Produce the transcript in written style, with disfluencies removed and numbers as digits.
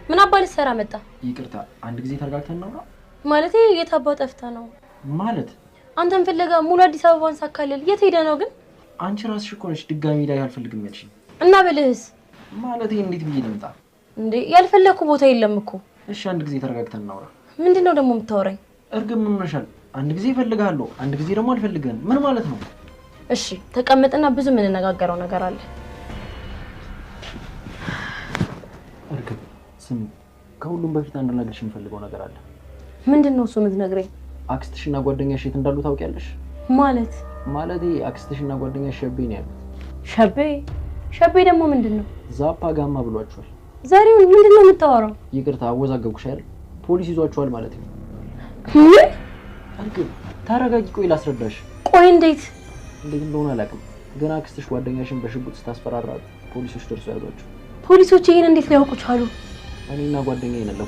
ምን አባ ልትሰራ መጣ? ይቅርታ፣ አንድ ጊዜ ተረጋግተን እናውራ። ማለቴ የት አባ ጠፍተህ ነው? ማለት አንተን ፍለጋ ሙሉ አዲስ አበባን ሳካልል የት ሄደህ ነው ግን? አንቺ ራስሽ እኮ ነሽ ድጋሚ ላይ አልፈልግም ያልሽኝ። እና ብልህስ? ማለቴ እንዴት ብዬ ልምጣ እንዴ? ያልፈለግኩ ቦታ የለም እኮ። እሺ፣ አንድ ጊዜ ተረጋግተን እናውራ። ምንድን ነው ደግሞ የምታወራኝ? እርግብ ምን ሆነሻል? አንድ ጊዜ እፈልግሃለሁ፣ አንድ ጊዜ ደግሞ አልፈልግህም። ምን ማለት ነው? እሺ ተቀመጥና ብዙ የምንነጋገረው ነገር አለ። እርግብ ስሚ፣ ከሁሉም በፊት አንድ ልነግርሽ የምፈልገው ነገር አለ። ምንድን ነው እሱ የምትነግረኝ? አክስትሽና ጓደኛሽ የት እንዳሉ ታውቂያለሽ? ማለት ማለቴ አክስትሽና ጓደኛሽ ሸቤ ነው ያሉት። ሸቤ? ሸቤ ደግሞ ምንድን ነው? ዛፓ ጋማ ብሏቸዋል። ዛሬውን ምንድን ነው የምታወራው? ይቅርታ አወዛገብኩሽ አይደል? ፖሊስ ይዟቸዋል ማለት ነው። ምን? እርግብ ተረጋጊ፣ ቆይ ላስረዳሽ። ቆይ እንዴት እንዴት እንደሆነ አላውቅም፣ ግን አክስትሽ ጓደኛሽን በሽጉጥ ስታስፈራራት ፖሊሶች ደርሰው ያዟቸው። ፖሊሶች ይሄን እንዴት ሊያውቁ ቻሉ? እኔና ጓደኛዬ ነን።